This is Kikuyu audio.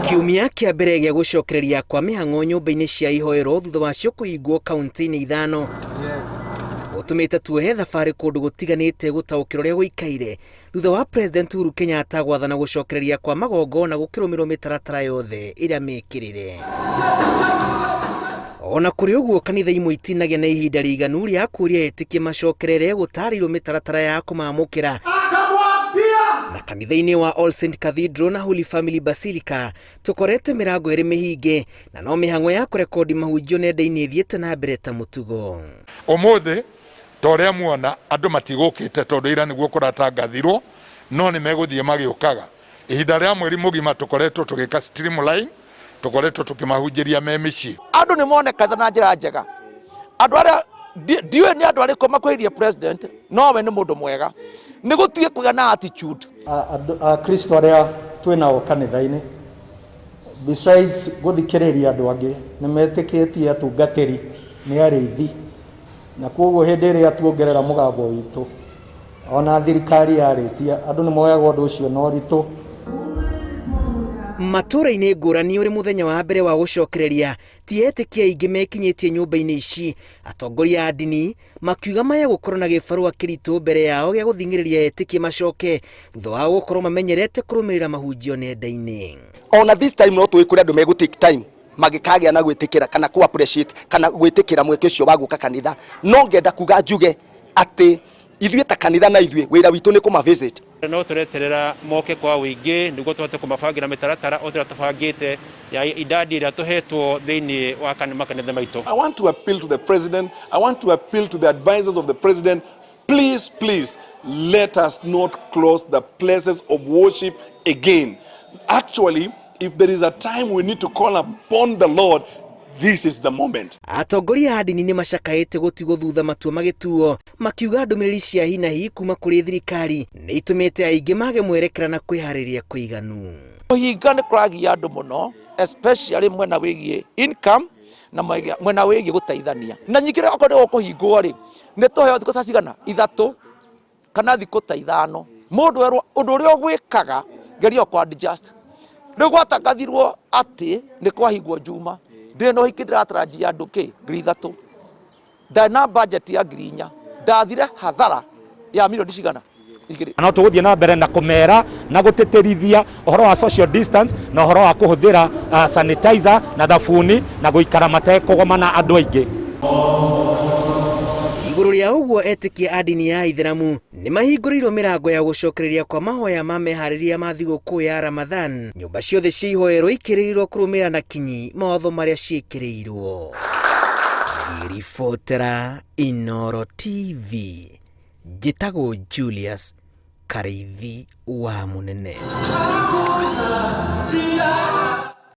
Kiumia kĩa mbere gĩa gũcokereria kwa mĩhang'o nyũmba-inĩ cia ihoero thutha wacio kũhingwo kaunti-inĩ ithano gũtũmĩte tuohe thabarĩ kũndũ gũtiganĩte gũtaũkĩrwo ũrĩa gũikaire thutha wa President Uhuru Kenyatta gwathana gũcokereria kwa magongona gũkĩrũmĩrwo mĩtaratara yothe ĩrĩa mĩkĩrĩre. Ona kũrĩ ũguo kanitha imwe itinagĩa na ihinda rĩiganu rĩa kũria etĩkia macokerere gũtarĩirwo mĩtaratara ya kũmamũkĩra. Na kanitha-inĩ wa All Saint Cathedral na Holy Family Basilica tũkorete mĩrango ĩrĩ mĩhinge na no mĩhang'o ya kũrekondi mahunjio nenda-inĩ ĩthiĩte na mbere ta mũtugo. Ũmũthĩ ta ũrĩa muona andũ matigũkĩte tondũ ira nĩguo kũratangathirwo no nĩ megũthiĩ magĩũkaga. Ihinda rĩa mweri mũgima tũkoretwo tũgĩka streamline, tũkoretwo tũkĩmahunjĩria me mĩciĩ. Andũ nĩ monekete na njĩra njega. Andũ arĩa ndiũĩ nĩ andũ arĩkũ makuhĩrĩirie president, no we nĩ mũndũ mwega. Nĩ gũtige kũgĩa na attitude. Akristo arĩa twĩ nao kanitha-inĩ besides gũthikĩrĩria andũ angĩ nĩ metĩkĩtie atungatĩri nĩ arĩithi na koguo hĩndĩ ĩrĩa tuongerera mũgambo witũ ona thirikari yarĩtia andũ nĩ moyaga ũndũ ũcio na ũritũ. Matũũra-inĩ ngũrani ũrĩ mũthenya wa mbere wa gũcokereria ti etĩkia aingĩ mekinyĩtie nyũmba-inĩ ici atongoria a ndini makiuga maya gũkorwo na gĩbarũa kĩritũ mbere yao gĩa gũthing'ĩrĩria etĩkia macoke thutha wao gũkorwo mamenyerete kũrũmĩrĩra mahunjio nenda-inĩ. Ona this time no tũĩ kũrĩ andũ megũ take time magĩkagĩa na gwĩtĩkĩra kana kũ appreciate kana gwĩtĩkĩra mweke ũcio wa gũka kanitha, no ngenda kuga njuge atĩ ithuĩ ta kanitha na ithuĩ wĩra witũ nĩ kũma visit. No tũreterera moke kwa ũingĩ nĩguo tũhote kũmabangĩra mĩtaratara o ta ũrĩa tũbangĩte ya idadi ĩrĩa tũhetwo thĩinĩ wa makanitha maitũ. I want to appeal to the president, I want to appeal to the advisors of the president, please, please, let us not close the places of worship again. Actually, if there is a time we need to call upon the Lord, this is the moment. Atongoria a ndini nĩ macakaĩte gũtigwo thutha matua magĩtuo makiuga ndũmĩrĩri cia hi na hi kuma kũrĩ thirikari nĩ itũmĩte aingĩ mage mwerekera na kwĩharĩria kũiganu. Kũhinga nĩ kũragia andũ mũno, especially mwena wĩgiĩ income na mwena wĩgiĩ gũteithania. Na nyingĩ okorwo nĩ gũkũhingwo rĩ, nĩ tũheo thikũ ta cigana ithatũ kana thikũ ta ithano. Mũndũ erwo ũndũ ũrĩa ũgwĩkaga geria kũ adjust. Rĩu gwatangathirwo atĩ nĩ kwahingwo Juma, ndĩrĩ na ũhiki ndĩratarajia andũ kĩ 3,000, ndarĩ na budget ya 4,000, ndathire hathara ya milioni cigana 2. No tũgũthiĩ na mbere na kũmera na gũtĩtĩrithia ũhoro wa social distance na ũhoro wa kũhũthĩra sanitizer na thabuni na gũikara matekũgomana andũ aingĩ. Igũrũ rĩa ũguo etĩkia a ndini ya Ithĩramu nĩ mahingũrĩirwo mĩrango ya gũcokereria kwa mahoya ma meharĩria ma thigũkũ ya Ramadhan. Nyũmba ciothe cia ihoero ikĩrĩrĩirwo kũrũmĩrĩra na kinyi mawatho marĩa ciĩkĩrĩirwo. Ngĩribotera Inooro TV, njĩtagwo Julius Karĩithi wa Mũnene.